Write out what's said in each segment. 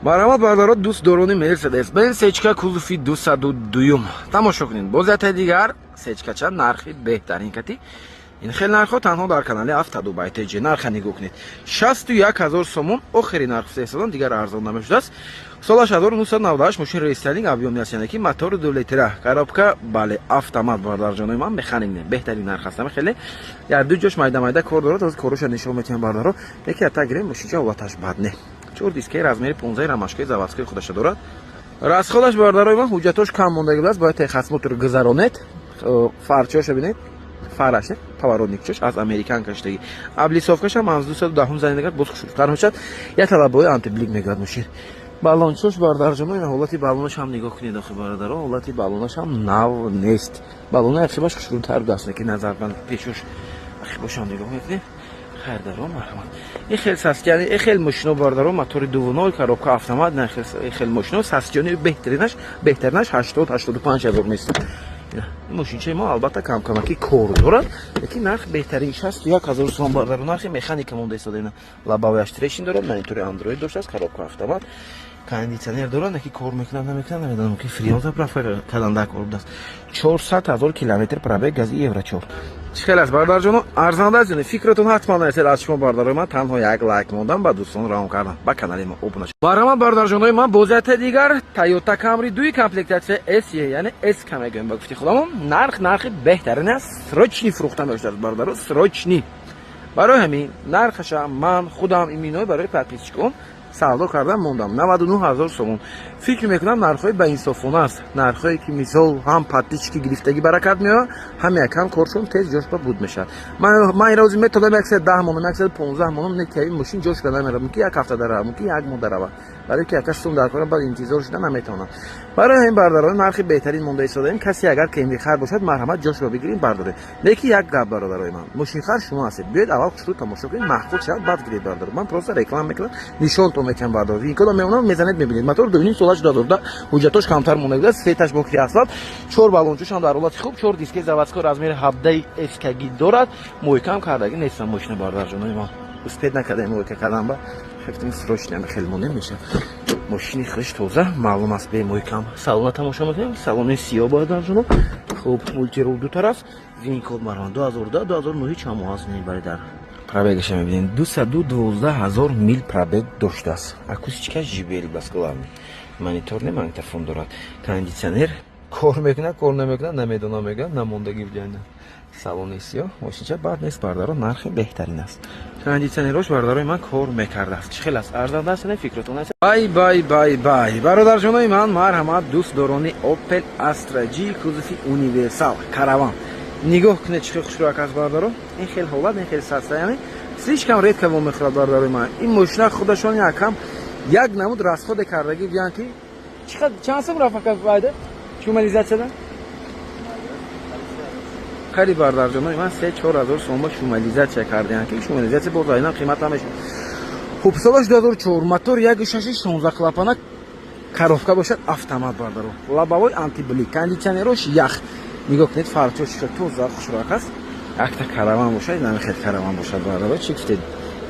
Марҳамат, бародаро, дӯстдорони Мерседес Бенз сечка, кузови 202-юм тамошо кунед. Боз ятаи дигар сечкача, нархи беҳтарин кати. Ин хел нархҳо танҳо дар канали Автодубай ТЖ. Нарха нигоҳ кунед: 61 000 сомон охири нарх сесодон, дигар арзон намешудааст. Солаш 1998, мошин рестайлинг, объёмный аст, яъне ки мотори 2 литра, коробка, бале, автомат. Бародарҷонои ман, механик не, беҳтарин нарх аст. Хеле як ду ҷош майда майда кор дорад, ҳозир короша нишон метиҳам, бародаро. Яке ата гирем, мошинча ҳолаташ бад не, чор дискаи размери 15, рамашкаи заводской худаша дорад. Расходаш, бародарои ман, ҳуҷҷатош кам мондаги будааст, бояд техосмотр гузаронед. Фарчоша бинед, фараш, поворотникчош аз американ каштаги, облицовкашам аз 210-ум занидагар, боз хушрӯтар мешавад. Як талабои антиблик мегӯяд мошин. Баллончош, бародарҷоно, ин ҳолати баллонаш ҳам нигоҳ кунед. Охи, бародаро, ҳолати баллонаш ҳам нав нест. Баллонаи ақибаш хушрӯтар будааст, лекин назар ба пешош ақибошам нигоҳ мекунем. Хайрдаро, марҳамат. Ин хел состояние, ин хел мошино, бародаро, мотори 2.0, коробка автомат, ин хел мошино состояние беҳтаринаш 80-85 ҳазор мест. Мошинчаи мо албатта камкамаки кор дорад, лекин нарх беҳтарин 61 000 сом, бародаро, нархи механика монда истода. Лобовояш трещин дорад, монитори андроид доштааст, коробка автомат, кондитсионер дорад, ки кор мекунад, намекунад, намедонам, ки фреон заправка кардан дар кор будааст. 400 000 километр пробег, гази евро 4. Чӣ хел аст, бародарҷоно, арзанда аст? Фикратон ҳатман нарасед. Аз шумо, бародарои ман, танҳо як лайк мондам, ба дӯстон равон кардам, ба канали мо обуна. Баромад, бародарҷонои ман, бозията дигар Тойота Камри дуи, комплектация SE, яъне СК мегӯем ба гуфти худамон. Нарх, нархи беҳтарин аст, срочный фурӯхта мешудааст, бародаро, срочный. Барои ҳамин нархаша ман худам иминой барои подписчикон савдо кардан мондам 99 ҳазор сомон. Фикр мекунам, нархҳои баинсофона аст, нархҳое ки мисол ҳам подписчики гирифтагӣ баракат меояд, ҳам якам коршон тез ҷош ба буд мешавад. Ман ин рӯзи методам 110 монам, 115 монам, не ки мошин ҷош ба намерад, мумкин як ҳафта даравад, мумкин як моҳ даравад, барои ки яка сум дар корам, баъд интизор шуда наметавонам. Барои ҳамин, бародарон, нархи беҳтарин монда истодаем. Касе агар кемрихар бошад, марҳамат, ҷошро бигирем, бардоред. Лекин як гап, бародарои ман, мошинхар шумо ҳастед, биёед, аввал хушрӯ тамошо кунед, маъқул шавад, баъд гиред. Бародаро, ман просто реклама мекунам, нишонтон мекунам. Бародаро, винкодо мемонам, мезанед, мебинед. Мотор 2.5, солаш 2010, ҳуҷҷатош камтар монда, сеташ мокри асфалт, чор баллончошам дар ҳолати хуб, чор диски заводской, размери 17 эскаги дорад. Мойкам кардаги нестам мошина, бародарҷонои ман, успеть накардаем мойка кардан, ба фикр срочно хел монем мешавад. Мошини худаш тоза, маълум аст, бе мойкам. Салона тамошо мекунем, салони сиёҳ, бародарҷоно. Хуб, мультирул ду тараф, винкод, марҳамат. 2010, 2009 чанд моҳ аст, бари дар пробегаша мебинем: 212 000 мил пробег доштааст. Акустика JBL бас, главный монитор не, магнитофон дорад, кондитсионер кор мекунад, кор намекунад, намедонам, мегӯям, намондагӣ ҷайна. Салони сиёҳ, мошинча бад нест, бардаро, нархи беҳтарин аст. Кондитсионерош, бардарои ман, кор мекардааст. Чӣ хел аст, арзанда аст, не фикротон аст? Бай, бай, бай, бай, бародарҷонои ман, марҳамат, дӯстдорони Opel Astra G, кузови универсал, караван. Нигоҳ кунед, чӣ хел хушрӯяк аст, бардаро. Ин хел ҳолат, ин хел состояние слишком редко вомехӯрад, бардарои ман. Ин мошина худашон якам як намуд расходе кардагӣ биён, ки чанд сум рафт байда шумализатсияда қариб, бардарҷонои ман, 3-4 ҳазор сомон шумализатсия кардем, ки шумализатсия боз айнан қимат намешавад. Хуб, солаш 2004, мотор 1.6, 16 клапана, коробка бошад автомат, бардаро, лобовой антиблик, кондитсионерош ях. Нигоҳ кунед, фарчош тоза, хушрак аст. Якта караван бошад, намехед караван бошад, бардаро, чӣ гуфтед?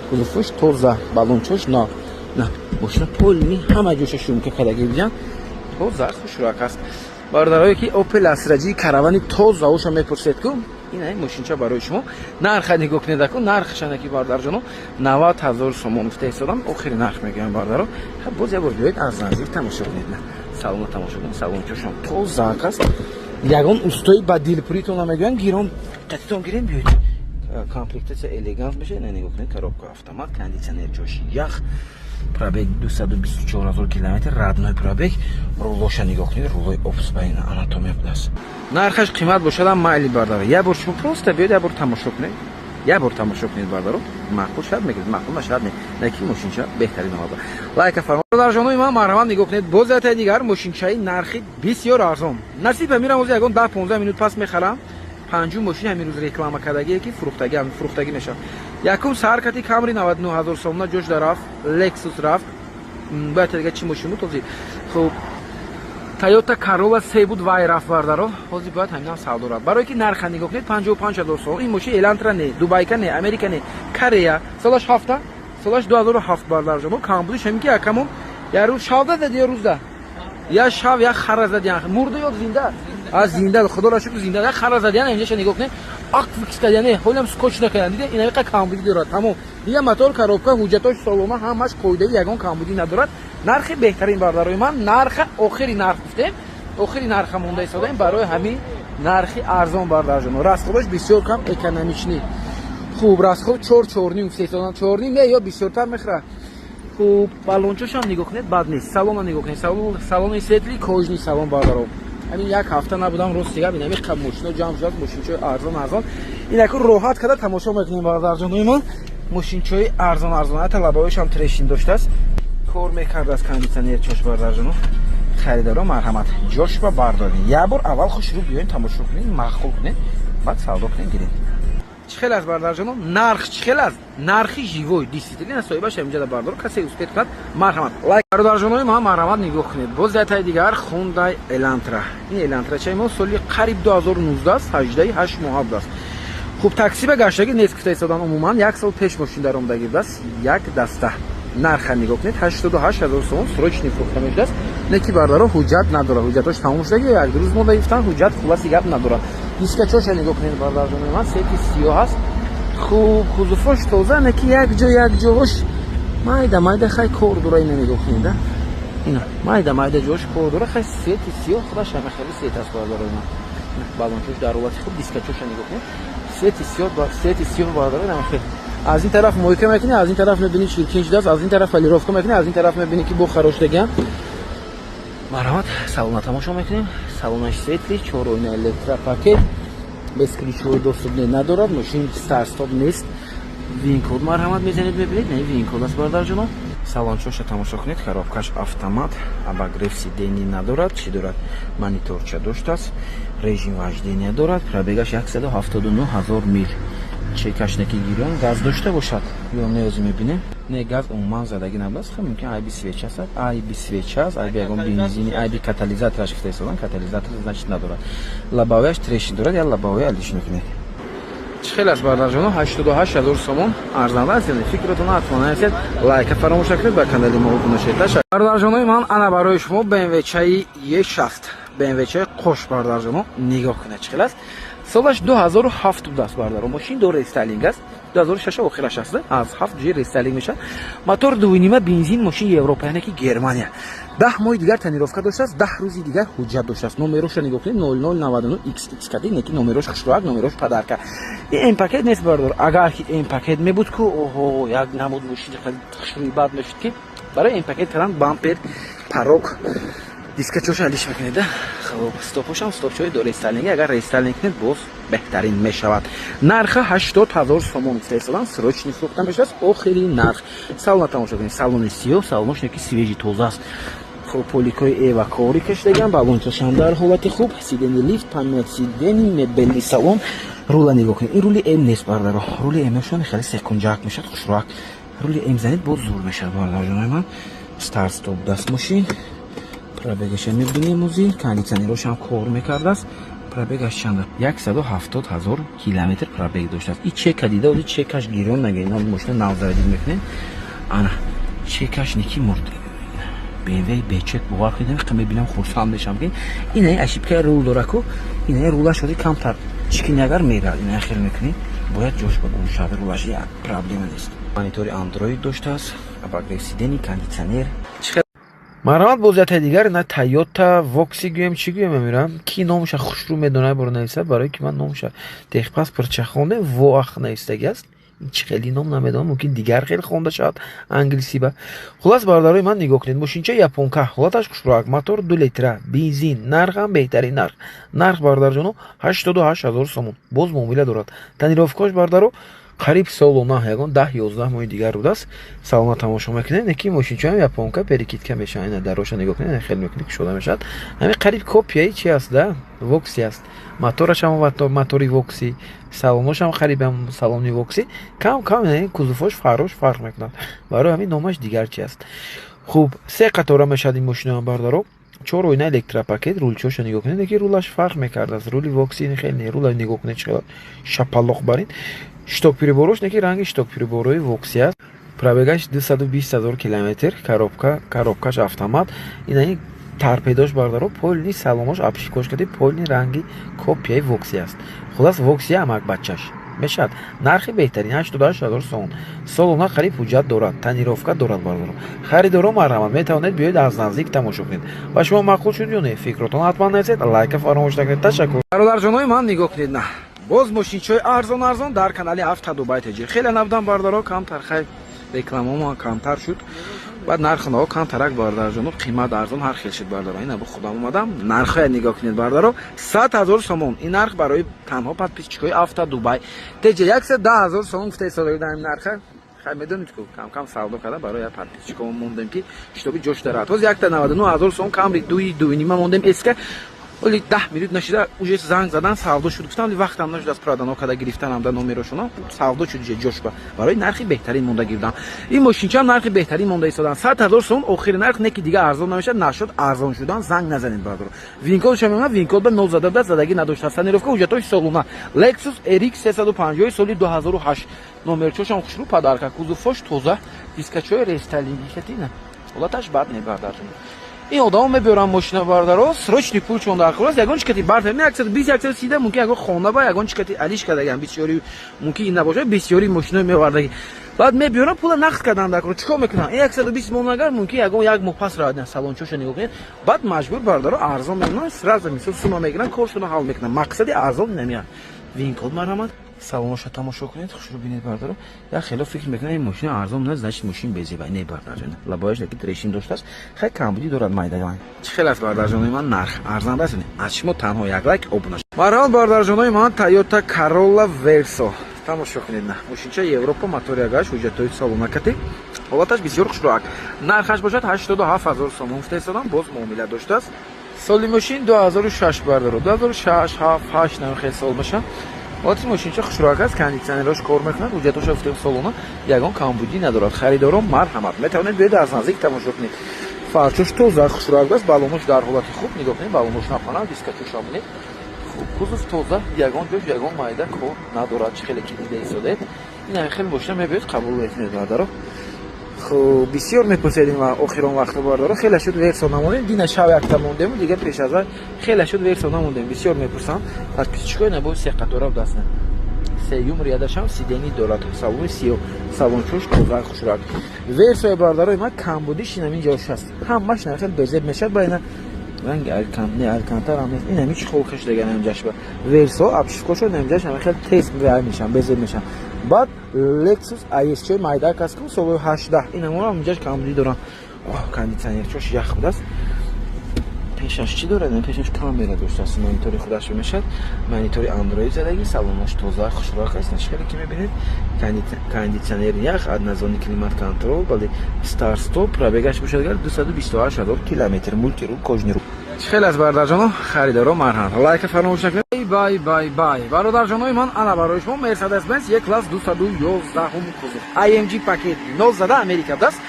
Кузовош тоза, баллончош на на, мошина полный, ҳама ҷоша шумка кадаги бидиан, тоза, хушрак аст. Бародарое ки Opel Astra G каравани тозаоша мепурсед ку, ин мошинча барои шумо. Нарха нигоҳ кунед аку, нархашанаки, бародарҷоно, 90 000 сомон гуфта истодам, охири нарх мегӯям, бародаро. Боз як бор биёед, аз наздик тамошо кунед, салона тамошо кунед, салончошон тозаак аст. Ягон устои ба дилпуритон мегӯянд, гирон қатитон гирем, биёед, комплектация элегант мешавад. Нигоҳ кунед, коробка автомат, кондитсионер ҷош ях, пробег 224 000 километр, родной пробег. Рулоша нигоҳ кунед, рулои опсбайна анатомия будааст. Нархаш қимат бошадам, майли, бардаро, як бор шумо просто биёед, як бор тамошо кунед, як бор тамошо кунед, бардаро, маъқул шавад, мегиред, маъқул нашавад, не. Лекин мошинча беҳтарин омада. Лайка фармо, бародарҷонои ман, марҳамат, нигоҳ кунед, боз ятаи дигар мошинчаи нархи бисёр арзон. Насиба мирам, ози ягон 10-15 минут пас мехарам. Панҷум мошин ҳамин рӯз реклама кардагие, ки фурӯхтагӣ мешавад. Якум саркати Камри 99 ҳазор сомона ҷош да рафт, Лексус рафт, бояд дига чӣ мошин буд ҳозир? Хуб, Тойота Карола се буд, вай рафт, бардаро. Ҳозир бояд ҳаминам савдо рафт, барое ки нарха нигоҳ кунед: 55 ҳазор сомон. Ин мошин Элантра не, Дубайка не, Америка не, Корея, солаш ҳафта, солаш 2007, бардарҷоно. Камбудиш ҳамин ки якамон Я рӯз шавда зад ё рӯзда? Я шав, я хара задиян. Мурда ё зинда? А, зинда, худоро шукр, зинда. Я хара задиян, инҷаша нигоҳ кунед. Ақ фикс кардиян, ҳолам скотч накардан. Дида, ина камбудӣ дорад. Тамом. Дига мотор, коробка, ҳуҷҷатош солома, ҳамаш қоидаи, ягон камбудӣ надорад. Нархи беҳтарин, бародарои ман, нарха охири нарх гуфтем. Охири нарха монда истодаем барои ҳамин нархи арзон, бародарҷоно. Расходаш бисёр кам, экономичный. Хуб, расход 4, 4.5 гуфта истодан. 4.5 не, ё бисёртар мехӯрад. Хуб, балончошам нигоҳ кунед, бад нест. Салона нигоҳ кунед. Салон, салони светлый, кожаный салон, бародаро. Ҳамин як ҳафта набудам, рости гап, инами қаб мошино ҷамъ шудааст, мошинчои арзон арзон. Инаку роҳат карда тамошо мекунем, бародарҷонои ман. Мошинчои арзон арзон. Ҳатто лабоишам трещин доштааст. Кор мекардааст кондитсионер чош, бародарҷоно. Харидаро марҳамат. Ҷошба бардоред. Як бор аввал хушрӯ биёен, тамошо кунед, маъқул кунед, баъд савдо кунед, гиред. Чӣ хел аст, бародарҷоно? Нарх чӣ хел аст? Нархи живой, действительно соҳибаш ҳаминҷа бардор. Касе успеть кунад, марҳамат. Лайк, бародарҷонои ман, марҳамат, нигоҳ кунед. Боз ятаи дигар Хундай Элантра. Ин Элантрачаи мо соли қариб 2019 аст, 18 8 моҳа будааст. Хуб, таксиба гаштагӣ нест гуфта истодан, умуман як сол пеш мошин даромадагӣ будааст, як даста. Нарха нигоҳ кунед, 88 ҳазор сомон, срочный фурӯхта мешудааст. Не ки, бародаро, ҳуҷҷат надорад, ҳуҷҷатош тамом шудаги, як рӯз монда гирифтан ҳуҷҷат, хулоси гап, надорад. Дискачоша нигоҳ кунед, бародарҷонои ман, цвети сиёҳ аст. Хуб, кузовош тоза, не ки як ҷо, як ҷош майда майда хай кор дора. Ина нигоҳ кунед, ина майда майда ҷош кор дора. Хай, цвети сиёҳ худаш ҳама хеле цвет аст, бародарои ман. Балончош дар ҳолати хуб, дискачоша нигоҳ кунед, цвети сиёҳ, цвети сиёҳ, бародаро. Ина хел аз ин тараф мойка мекунӣ, аз ин тараф мебинӣ, чиркин шудааст, аз ин тараф полировка мекунӣ, аз ин тараф мебинӣ, ки бо хароштагиам. Марҳамат, салона тамошо мекунем. Салонаш светлый, чороина электропакет, бесключевой доступ надорад, мошин старт-стоп нест. Вин-код марҳамат мезанед, мебинед, не, вин-код аст, бародарҷоно. Салончоша тамошо кунед, коробкаш автомат, обогрев сидений надорад, чӣ дорад? Мониторча доштааст, режим вождения дорад, пробегаш 179 ҳазор мил. Чекаш неки гирён, газ дошта бошад ё не, озӣ мебинем. Не, газ умуман задагӣ набудааст. Хеле мумкин айби свеча аст, айби свеча аст, айби ягон бензини, айби катализатораш гуфта истодан, катализатор, значит, надорад. Лобовояш трещин дорад, я лобовоя алиш мекунед. Чӣ хел аст, бародарҷоно? 88 ҳазор сомон арзанда аст. Яъне фикротон ҳатман нависед, лайка фаромӯш накунед, ба канали мо обуна шавед. Ташаккур, бародарҷонои ман. Ана барои шумо БМВ чаи Е6, БМВ чаи қош, бародарҷоно, нигоҳ кунед, чӣ хел аст. Солаш 2007 будааст, бародаро. Мошин до рестайлинг аст, 2006 охираш аст, аз 7 ҷи рестайлинг мешавад. Мотор 2.5 бензин, мошин Европа, яъне ки Германия. 10 моҳи дигар тонировка доштааст, 10 рӯзи дигар ҳуҷҷат доштааст. Номероша нигоҳ кунед, 0099 XX кади, неки номерош хушроак, номерош подарка. Ин М пакет нест, бародар. Агар ки М пакет мебуд ку, оҳо, як намуд мошини хушрӯи бад мешуд, ки барои М пакет кардан бампер, порог, дискачоша алиш мекунед. Хуб, стопошам стопчои до рестайлинг, агар рестайлинг кунед, боз беҳтарин мешавад. Нарха 80 ҳазор сомон гуфта истодан, срочный фурӯхта мешавад, охири нарх. Салона тамошо кунед, салони сиёҳ, салонош неки свежий, тоза аст. Хуб, поликои эва кори кашидаган, балончашам дар ҳолати хуб, сиденье лифт, память сидений, мебельный салон. Рула нигоҳ кунед, ин рули М нест, бардаро. Рули М-шон хеле секунҷак мешавад, хушроак. Рули М занед, боз зур мешавад, бародарҷонои ман. Старт стоп даст мошин, пробегаша мебинем ози, кондитсионерошам кор мекардааст. Пробегаш чанд? 170 ҳазор километр пробег доштааст. И чека дида, ози чекаш гирён нага, ина мошина навзавидид мекунем. Ана чекаш ники мурд. БМВ бечек, бовар кунед, қа мебинам, хурсанд мешавам, ки ина ошибкаи рул дора ку. Ина рулаш ози камтар чикини, агар мерад, ина хел мекунӣ, бояд ҷош ба гум шавад рулаш, як проблема нест. Монитори Андроид доштааст, обогрев сидений, кондитсионер. Марҳамат, боз ятаи дигар на Тойота Вокси гӯем, чӣ гӯем, амирам, ки номаша хушрӯ медонад, боро нависад, барое ки ман номаша техпаспортча хондем, воах навистагӣ аст. Чӣ хеле ном намедонам, мумкин дигар хеле хонда шавад англисӣ ба. Хулас, бародарои ман, нигоҳ кунед, мошинча японка, ҳолаташ хушрӯак, мотор 2 литра бензин, нархам беҳтарин нарх. Нарх, бародарҷоно, 88 ҳазор сомон, боз муомила дорад. Тонировкаош, бародаро, қариб солона, ягон 10-11 моҳи дигар будааст. Салона тамошо мекунед, неки мошинчаам японка, перекидка мешавад. Ина дароша нигоҳ кунед, хел мекунед, кушода мешавад. Ҳамин қариб копияи чи аст да, Вокси аст. Моторашам мотори Вокси, салоношам қариб салони Вокси, кам кам кузовош, фарош фарқ мекунад, барои ҳамин номаш дигар чи аст. Хуб, се қатора мешавад ин мошиноам, бародаро. Чор оина электропакет, рулчоша нигоҳ кунед, неки рулаш фарқ мекардааст. Рули Вокси хеле не, рула нигоҳ кунед, чӣ шапалоқ барин. Щиток приборош неки ранги щиток приборои Вокси аст. Пробегаш 220 ҳазор километр, коробка, коробкаш автомат. Инаи торпедош, бародаро, полный салонош обшивкош карди, полный ранги копияи Вокси аст. Хулас, Вокси амак бачаш мешавад. Нархи беҳтарин 88 ҳазор сомон. Солона қариб ҳуҷҷат дорад, тонировка дорад, бародаро. Харидоро, марҳамат, метавонед биёед, аз наздик тамошо кунед. Ба шумо маъқул шуд ё не, фикротон ҳатман нависед, лайка фаромӯш накунед. Ташаккур. Бародарҷонои ман, нигоҳ кунед, на боз мошинчаҳои арзон арзон дар канали Авто Дубай Теҷи. Хеле набудам, бародаро, камтар, хай, рекламамо камтар шуд, баъд нархнао камтарак, бародарҷоно, қимат арзон ҳар хел шуд, бардаро. Ина бо худам омадам. Нархҳоя нигоҳ кунед, бардаро: 100 000 сомон. Ин нарх барои танҳо подписчикҳои Авто Дубай Теҷи. 110 000 сомон гуфта истода ин нарха. Хай, медонед ку, камкам савдо карда барои подписчикҳо мондем, ки чтобы ҷош дарад. Ҳозир 199 000 сомон Камри дуи дуинима мондем эска. Оли 10 минут нашида уже занг задан, савдо шуд. Гуфтам, вақтам нашуд аз продано када гирифтанам да номерошона, савдо шуд ҷошба. Барои нархи беҳтарин монда гирдам. Ин мошинчаам нархи беҳтарин монда истодан, 100 000 сомон охири нарх, не ки дига арзон намешад. Нашуд арзон шудан, занг назанед, бародаро. ВИН-кодша мемонад, ВИН-код ба нол зада буда, задагӣ надошта. Тонировка, ҳуҷҷатҳои солона. Lexus RX 350 соли 2008, номерчошам хушрӯ, подарка, кузовош тоза, дискачои рестайлинги катина, ҳолаташ бад не, бародарҷон. Ин одамо мебиёранд мошина, бардаро, срочный пул чон дар кор аст, ягон чикати барта 120, 130 мумкин, ягон хона ба ягон чикати алиш кардагиам, бисёри мумкин ин набошад, бисёри мошино мевардаги. Баъд мебиёрам, пула нақд кардан дар кор, чикор мекунам? Ин 120 мон агар мумкин, ягон як моҳ пас равад, салончоша нигоҳ кунед. Баъд маҷбур, бардаро, арзон мемонанд, сразу мисол сума мегиранд, коршуно ҳал мекунанд. Мақсади арзон намеяд. ВИН-код, марҳамат, салоноша тамошо кунед, хушрӯ бинед, бардаро. Як хело фикр мекунад, ин мошина арзон не, значит, мошин безеба. Не, бардарҷон, лабояш ки трещин доштааст, хай, камбудӣ дорад майдаган. Чӣ хел аст, бардарҷонои ман, нарх арзанда аст? Аз шумо танҳо як лайк, обуна. Марҳамат, бардарҷонои ман, Тойота Corolla Verso тамошо кунед. На мошинча Европа, мотори агаш, ҳуҷҷатҳои салонакати, ҳолаташ бисёр хушрӯак. Нархаш бошад 87 000 сомон гуфта истодам, боз муомила доштааст. Соли мошин 2006, бардаро, 2006, 7, 8, намехел сол бошад. Ҳолати мошинча хушрӯак аст, кондитсионерош кор мекунад, ҳуҷҷатҳоша гуфтем солона, ягон камбудӣ надорад. Харидорон, марҳамат, метавонед биёед, аз наздик тамошо кунед. Фарчош тоза, хушрӯак аст, балонош дар ҳолати хуб, нигоҳ кунед, балонош напанад, дискачоша бинед. Хуб, кузов тоза, ягон ҷош ягон майда кор надорад, чӣ хеле ки дида истодед. Ин ҳамин хеле мошина мебиёд, қабул мекунед, бардаро. Хуб, бисёр мепурседем ва охирон вақта, бардаро, хеле шуд Версо намондем. Дина шав якта мондему, дига пеш аз вай хеле шуд Версо намондем. Бисёр мепурсам подписчикои. Набо се қатора даст, сеюм рядашам сиденье дорад, салони сиё, салончош тоза, хушрак. Версои, бардарои ман, камбудиш инамин ҷош аст, ҳамаш нахел безеб мешавад. Ба ина ранги не, алькантара нест, ин ҳами чӣ хол кашидаган ҳамҷашба. Версо обшивкошо ҳамҷаш ҳама хел тез мешан, безеб мешан. Баъд Lexus IS чои майдак аст ку, солҳои 18, инаморо ҳамҷаш камбудӣ дорам. Кондитсионерчош ях будааст. Пешаш чӣ дорад? Пешаш камера доштааст, монитори худаш мешавад, монитори андроид задагӣ. Салонаш тоза, хушрӯак аст, чӣ ки мебинед, кондитсионер ях, однозонный климат контроль, бале, старт стоп. Пробегаш бошад агар 228 ҳазор километр, мультируль, кожаный руль. Чӣ хел аст, бародарҷоно? Харидоро, марҳамат, лайка фаромӯш накунед. Бай, бай, бай, бародарҷонои ман, ана барои шумо Мерседес Бенз Е класс, 211-ум кузов, AMG пакет, нол зада, Америка будааст.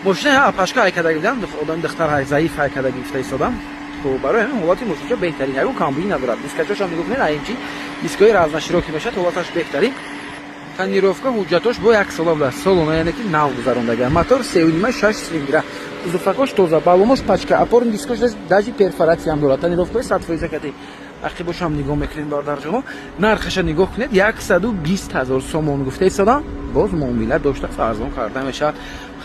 Мошина апашка ҳайкада гирдам, одами духтар заиф ҳайкада гирифта истодам. Хуб, барои ҳамин ҳолати мошинча беҳтарин, ягон камбудӣ надорад. Дискачошам нигоҳ кунед, AMG дискои разноширокий мешавад, ҳолаташ беҳтарин. Тонировка, ҳуҷҷатош бо як сола будааст, солона, яъне ки нав гузарондага. Мотор сеюнима, шаш цилиндра, кузовакош тоза, балонош пачка, опорный дискош, даже перфорацияам дорад. Тонировкаи 100% кати. Ақибошам нигоҳ мекунед, бародарҷоно. Нархаша нигоҳ кунед, 120 000 сомон гуфта истодам, боз муомила доштааст, арзон карда мешавад.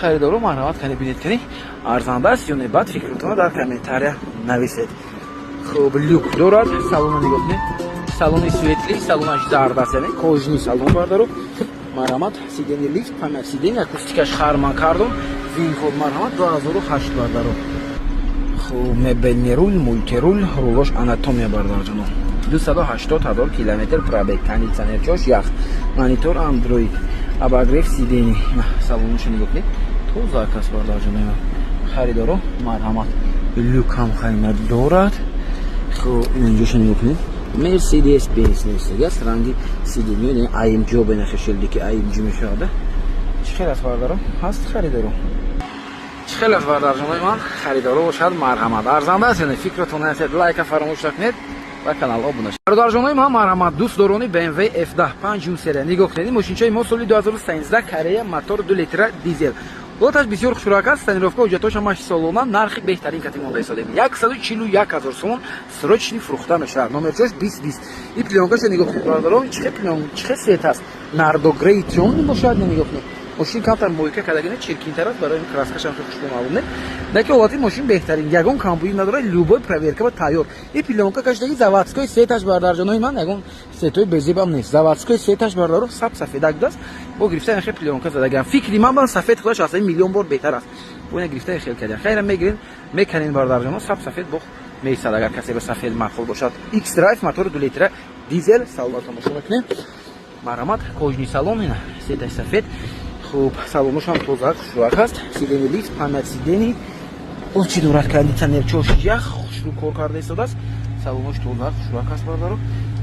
Харидоро, марҳамат, кани бинед, кани арзанда аст ё не, баъд фикртонро дар комментария нависед. Хуб, люк дорад. Салона нигоҳ кунед, салони светлый, салонаш зард аст, яъне кожаный салон, бардаро. Марҳамат, сиденье лифт, память сиденье, акустикаш Харман Кардон. ВИН-код, марҳамат, 2008, бардаро. Хуб, мебельный руль, мультируль, рулош анатомия, бардарҷоно. 280 ҳазор километр пробег, кондитсионерчош ях, монитор андроид, обогрев сиденье. Салоноша нигоҳ кунед, тоза кас, бардарҷоно. Харидоро, марҳамат, люк ҳам хайма дорад. Хуб, инҷоша нигоҳ кунед, Мерседес Бенз нависагиаст, ранги сиденье AMG бенахе, шилдики AMG мешавад. Чӣ хел аст, бардаро? Ҳаст харидоро? Чӣ хел аст, бардарҷонои ман? Харидоро бошад, марҳамат. Арзанда аст ё не, фикратон нависед, лайка фаромӯш накунед. Ба канал обуна шавед. Бародарҷонои ман, марҳамат, дӯстдорони BMW F10 панҷум серия, нигоҳ кунед, ин мошинчаи мо соли 2013, Корея, мотор 2 литра дизел, ҳолаташ бисёр хушрак аст, тонировка, ҳуҷҷатош ҳамаш солона, нархи беҳтарин кати монда истодем, 141 000 сомон, срочный фурӯхта мешавад. Номерчош 2020. И плёнкаша нигоҳ кунед, бародарон, чихе плён, чихе цвет аст, нардо грей тёмный бошад. Нигоҳ кунед, мошин камтар мойка кардагина, чиркинтар аст, барои краскашам хеле хушбо маълум не, лекин ҳолати мошин беҳтарин, ягон камбудӣ надорад, любой проверка ба тайёр. И плёнка кашидаги, заводской цветаш, бародарҷонои ман, ягон цветои безебам нест, заводской цветаш, бародаро, саб сафедак будааст, бо гирифта хел плёнка задагиам. Фикри ман бан сафед худаш аслан миллион бор беҳтар аст, бо ина гирифта хел кардиам. Хайра, мегирин, меканин, бародарҷоно, саб сафед бо меистад, агар касе ба сафед маъқул бошад. X Drive, мотори 2 литра дизел, салона тамошо мекунем, марҳамат, кожаный салон, ина цветаш сафед. Хуб, салоношам тоза, хушрӯак аст, сиденье лифт, память сидений очи дорад, кондитсионер чош ях, хушрӯ кор карда истодааст, салонош тоза, хушрӯак аст, бародаро.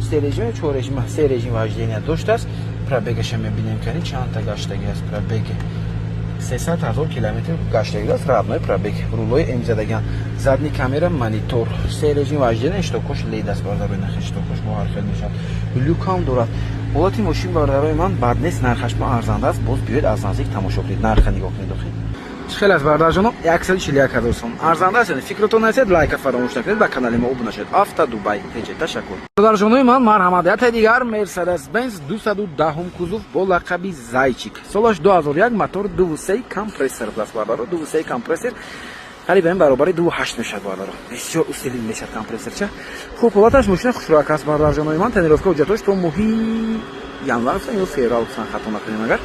Се режим, чор режим, се режим вождения доштааст. Пробегаша мебинем, кани чандта гаштаги аст. Пробеги 300 000 километр гаштаги аст, родной пробег, рулои М задагиан, задний камера, монитор, се режим вождения, щитокош лед аст, бародаро, ина щитокош бо ҳар хел мешавад, люкам дорад. Ҳолати мошин, бародарои ман, бад нест, нархаш ма арзанда аст. Боз биёед, аз наздик тамошо кунед, нарха нигоҳ кунед. Охи чӣ хел аст, бародарҷоно? 141 000 сом, арзанда аст. Яъне фикротон нарасед, лайка фаромӯш накунед, ба канали мо обуна шавед. Авто Дубай ТЖ, ташаккур. Бародарҷонои ман, марҳамат, яте дигар Мерседес Бенз 210-ум кузов бо лақаби Зайчик, солаш 2001, мотор 2,3 компрессор аст, бародаро, 2,3 компрессор, қариб ин баробари 2,8 мешавад, бародаро, бисёр усилен мешавад компрессорча. Хуб, ҳолаташ мошина хушрӯак аст, бародарҷонои ман, тонировка, ҳуҷҷатош то моҳи январ ё феврал, хато накунем агар.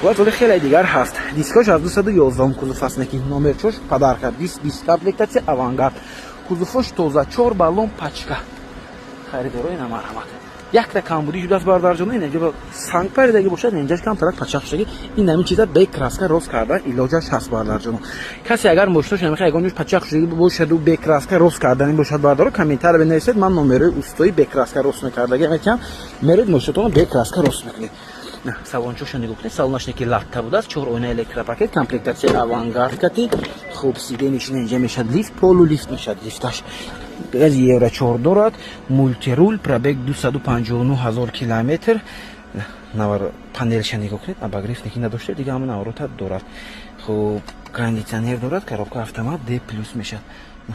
Ҳолат вале хеле дигар ҳаст. Дискош аз 211 кузов аст, неки номерчош подарка, 2020, комплектация Авангард, кузовош тоза, чор баллон пачка. Харидоро, ина марҳамат, якта камбудӣ шудааст, бародарҷоно, ин инҷо санг паридаги бошад, инҷаш камтарак пачақ шудаги. Ин ҳамин чиза бе краска рост кардан илоҷаш ҳаст, бародарҷоно. Касе агар мошинош намехоҳад, ягон ҷош пачақ шудаги бошаду бе краска рост кардани бошад, бародаро, комментария бинависед, ман номерои устои бе краска рост мекардаги метиҳам, меред, мошинотонро бе краска рост мекунед. Салончоша нигоҳ кунед, салонаш неки латта будааст, чор оина, электропакет, комплектация Авангард кати. Хуб, сиденьеш инҷа мешад лифт, полулифт мешад лифташ, газ евро 4 дорад, мультируль, пробег 259 ҳазор километр. Навар панелша нигоҳ кунед, обогрев неки надошта, дига ҳама наворота дорад. Хуб, кондитсионер дорад, коробка автомат, D плюс мешад.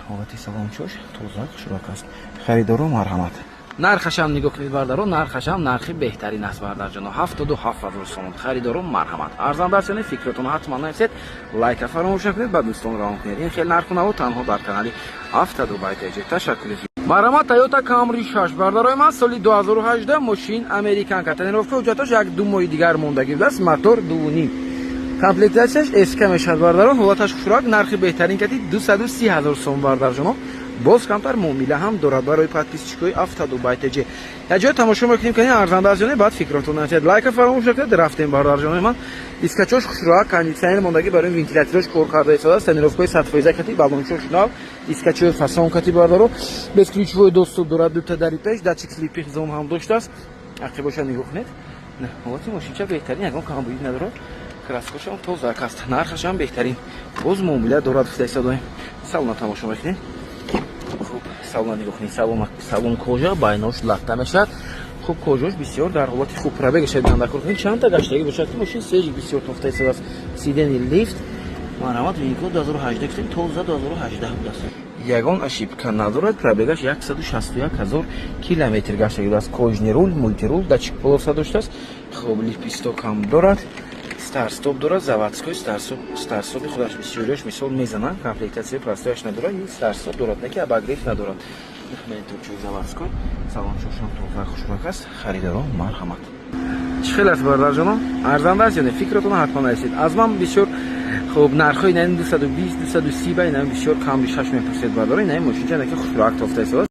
Ҳолати салончош тоза, хушрак аст. Харидоро, марҳамат, нархашам нигоҳ кунед, бардаро, нархашам нархи беҳтарин аст, бардарҷоно, 77 000 сомон. Харидоро, марҳамат, арзанда аст. Яъне фикротонро ҳатман нависед, лайка фаромӯш накунед, ба дӯстон равон кунед. Ин хел нарху наво танҳо дар канали Автодубай ТЖ. Ташаккури. Марҳамат, Тойота Камри 6, бардарои ман, соли 2018, мошин американка, тонировка, ҳуҷҷатош як ду моҳи дигар мондагӣ будааст, мотор 2,5, комплектацияш СК мешавад, бардаро, ҳолаташ хушрак, нархи беҳтарин кати 230 ҳазор сом, бардарҷоно, боз камтар муомила ҳам дорад барои подписчикои Автодубай ТЖ. Як ҷое тамошо мекунем, ки арзанда аст ё не, баъд фикротон нависед, лайка фаромӯш накунед. Рафтем, бародарҷонои ман. Дискачош хушрӯак, кондитсионер мондагӣ, барои вентилятораш кор карда истодааст, тонировкаи 100% кати, баллончош нав, дискачои фасон кати, бародаро, бесключевой доступ дорад, дута дари пеш, датчик слепых зон ҳам доштааст. Ақибоша нигоҳ кунед, ҳолати мошинча беҳтарин, ягон камбудӣ надорад, краскошам тозак аст, нархашам беҳтарин, боз муомила дорад, гуфта истодаем. Салона тамошо мекунем. Хуб, салона нигоҳ кунед, салон кожа, байнош латта мешавад. Хуб, кожош бисёр дар ҳолати хуб. Пробегаша бинандакор кунед, чандта гаштагӣ бошад, ки мошин свежий бисёр тофта истодааст. Сиденье лифт, марҳамат, винкод 2018 гуфтем, тоза 2018 будааст, ягон ошибка надорад. Пробегаш 161 ҳазор километр гаштагӣ будааст. Кожаный руль, мультируль, датчик полоса доштааст. Хуб, лепесток ҳам дорад, старт-стоп дорад, заводской старт-стопи худаш. Бисёриёш мисол мезананд, комплектация простояш надорад, ин старт-стоп дорад, не ки обогрев надорад. Мониторчои заводской, салончошам тоза, хушрак аст. Харидоро, марҳамат. Чӣ хел аст, бародарҷонон, арзанда аст ё не? Фикротонро ҳатман нависед. Аз ман бисёр хуб нархҳои наин 220, 230 ба инам бисёр кам бишаш мепурсед, бародаро. Инаи мошинча неки хушрак тофта истодааст.